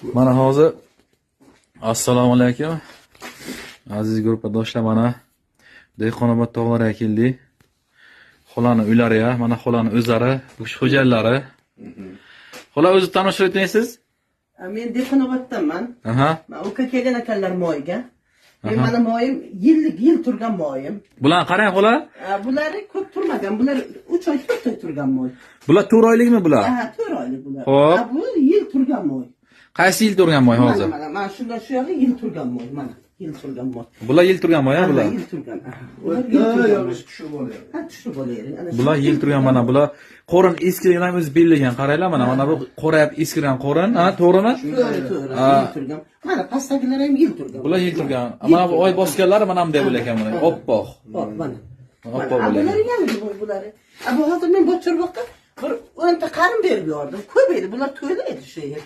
Mana hozir, assalomu alaykum. Aziz gruppadoshlar, mana Dehqonobod tog'lariga keldik. Xolani uylari ya, mana xolani o'zlari, bu kishi xo'jayinlari. Xola, o'zi tanishtirib o'taysiz? Men Dehqonoboddanman. Man uka kelgan ekanlar moyga. Men mana moyim yillik yil turgan moyim. Bularni qarang, xola. Bulari ko'p turmagan. Bular 3 oy, 4 oy turgan moy. Bular 4 oylikmi bular? Ha, 4 oylik bular. Xo'p. Bu yil turgan moy. Qaysi yil turgan moy hozir? Mana shundan shu yog'i yil turgan moy, mana. Yil turgan moy. Bular yil turgan moy, ha bular? Yil turgan. Aha. Bular yil turgan moy. Tushib olyapti. Ha, tushib olavering. Ana shu Bular yil turgan, mana bular qorin eskirgan ham o'zi belligan. Qaranglar, mana bu qorayib eskirgan qorin, ha, to'g'rimi? To'g'ri. Yil turgan. Mana pastdagilar ham yil turgan. Bular yil turgan. Mana bu oy bosganlari mana bunday bo'lar mana. Oppoq. Hop, mana. Oppoq Mana, bo'ladi. bular yangi bulari. Bu hozir men Bochorboqqa bir 10 ta qarim berib yubordim. Ko'p edi, bular to'yda edi shu yer.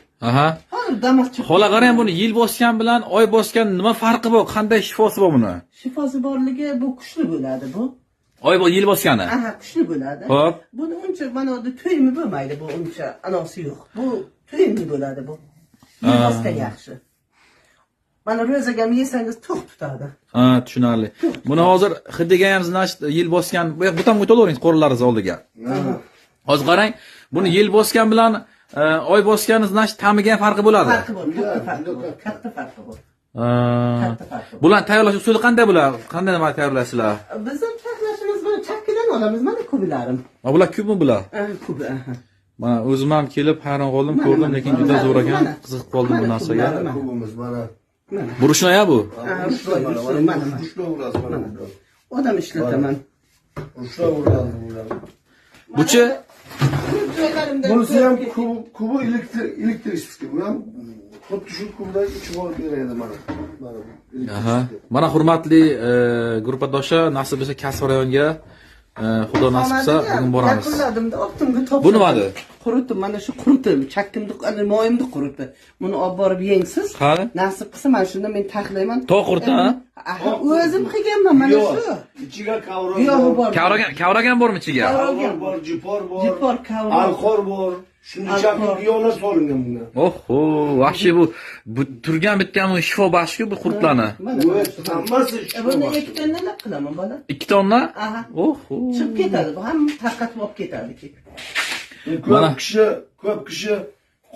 Hozir damas chiqdi. Xola, qarang, buni yil bosgan bilan oy bosgan nima farqi bor? Qanday shifosi bor buni? Shifosi borligi, bu kuchli bo'ladi bu. Oy bu yil bosgani. Aha, kuchli bo'ladi. Buni uncha mana bu to'yimi bo'lmaydi, bu uncha anosi yo'q. Bu to'yimli bo'ladi bu. Yil bosgan yaxshi. Mana ro'zaga ham yesangiz to'q tutadi. Ha, tushunarli. Buni hozir hidiga ham, значит, yil bosgan, bu tomonga o'tavering qo'llaringiz oldiga. Hozir qarang, buni yil bosgan bilan oy bosgani, значит, ta'miga ham farqi bo'ladi. Farqi bor, katta farqi bor. Katta farqi bor. Katta farqi bor. Bularni tayyorlash usuli qanday bular? Qanday nima tayyorlaysizlar? Bizim tayyorlashimiz buni chakkidan olamiz, mana kubilarim. Ha, bular kubmi bular? Ha, kubi, aha. Mana o'zim ham kelib hayron qoldim, ko'rdim, lekin juda zo'r ekan. Mana. Qiziqib qoldim bu Mana narsaga. kublar. Kubimiz mana. Mana. Bu ручной bu. Ha, ручной, ручной, mana, mana. Ручной urasiz mana bular. Odam ishlataman. Ручной urasiz bular. Buchi? Joylarimda Bunisi ham ko'p. Kubi электрический. Bu ham xuddi shu kubdan ichib olib beradi mana. Mana bu. Aha. Mana, hurmatli gruppadoshlar, nasib bo'lsa Kasbi rayoniga Xudo nasib qilsa bugun boramiz. Yakunladimda optimga topshirdim. Bu nimadi? Qurutim, mana shu qurutim, chakkimni, ana moyimni quruti. Buni olib borib yengsiz. Qani? Nasib qilsa mana shunda men taxlayman. Tog' quruti, ha? Aha, o'zim qilganman mana shu. Ichiga kavron Buyog'i bor. bor. Kavragan, kavragan bormi ichiga? Kavron bor, jipor bor. Jipor, kavron. Alxor bor. Shuni Alxor. chakki giyohlar solingan bunga. Oho, вообще bu turgan bitgan bu shifo baxshku bu qurtlarni. Mana. Bu hammasi Buni shifo. 2 tonna qilaman, bola. 2 tonna? Aha. Oho. Chiqib ketadi bu, ham tarqatib olib ketadi keyin. Mana. Ko'p kishi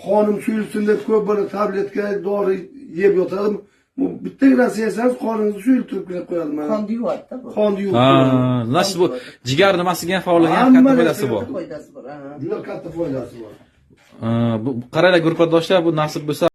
qonim suyulsin deb ko'p bir tabletka, dori yeb yotadi. Bu bittagina yesangiz qoningizni suyultirib qo'yadi mana. Qonni yuvadi bu. Qonni yuvib Ha, qo'yadi. значит, bu jigar nimasiga ham faolligi ham Hamma katta foydasi bor. Foydasi bor. Aha. Juda katta foydasi bor. Ha, bu qaranglar, gruppadoshlar, bu nasib bo'lsa